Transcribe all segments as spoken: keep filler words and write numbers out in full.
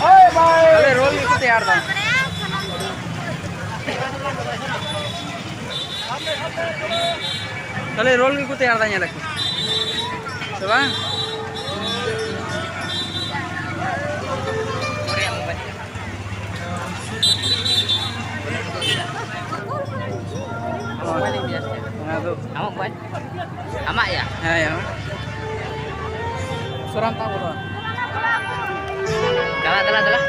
ᱠᱷᱟᱹᱞᱤ ᱨᱳᱞ ᱜᱮᱠᱚ ᱛᱮᱭᱟᱨ ᱮᱫᱟ᱾ ᱠᱷᱟᱹᱞᱤ ᱨᱳᱞ ᱜᱮᱠᱚ ᱛᱮᱭᱟᱨ ᱮᱫᱟ, ᱧᱮᱞ ᱟᱠᱚ᱾ ᱥᱮ ᱵᱟᱝ? ᱚᱱᱟ ᱫᱚ ᱟᱢᱟᱜ ᱢᱳᱵᱟᱭᱤᱞ? ᱟᱢᱟᱜ ᱭᱟ? ᱦᱮᱸ, ᱭᱟ᱾ ᱥᱚᱨᱟᱢ ᱛᱟᱵᱚ ᱫᱚ᱾ ᱫᱟᱞᱟ, ᱫᱟᱞᱟ, ᱫᱟᱞᱟ᱾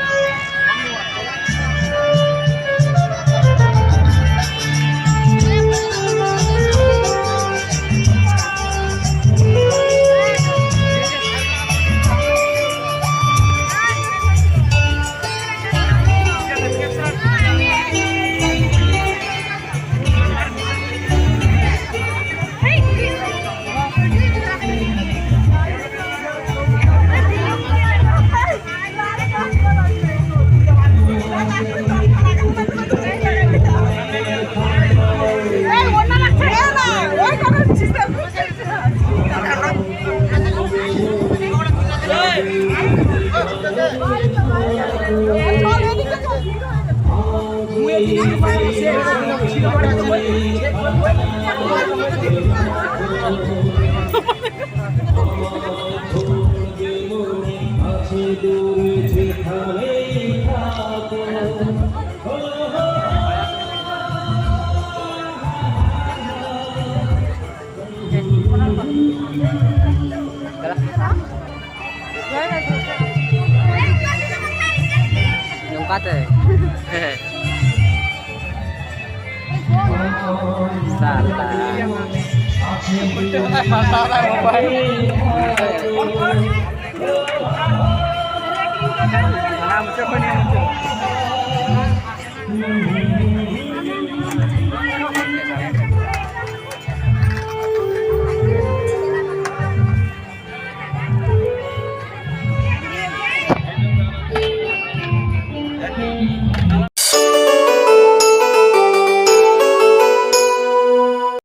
ᱱᱚᱝᱠᱟᱛᱮ᱾ ᱥᱟᱞᱟ᱾ ᱦᱟᱱᱟ ᱢᱩᱪᱟᱹᱫ ᱠᱷᱚᱱ ᱱᱤᱭᱟᱹ ᱢᱩᱪᱟᱹᱫ᱾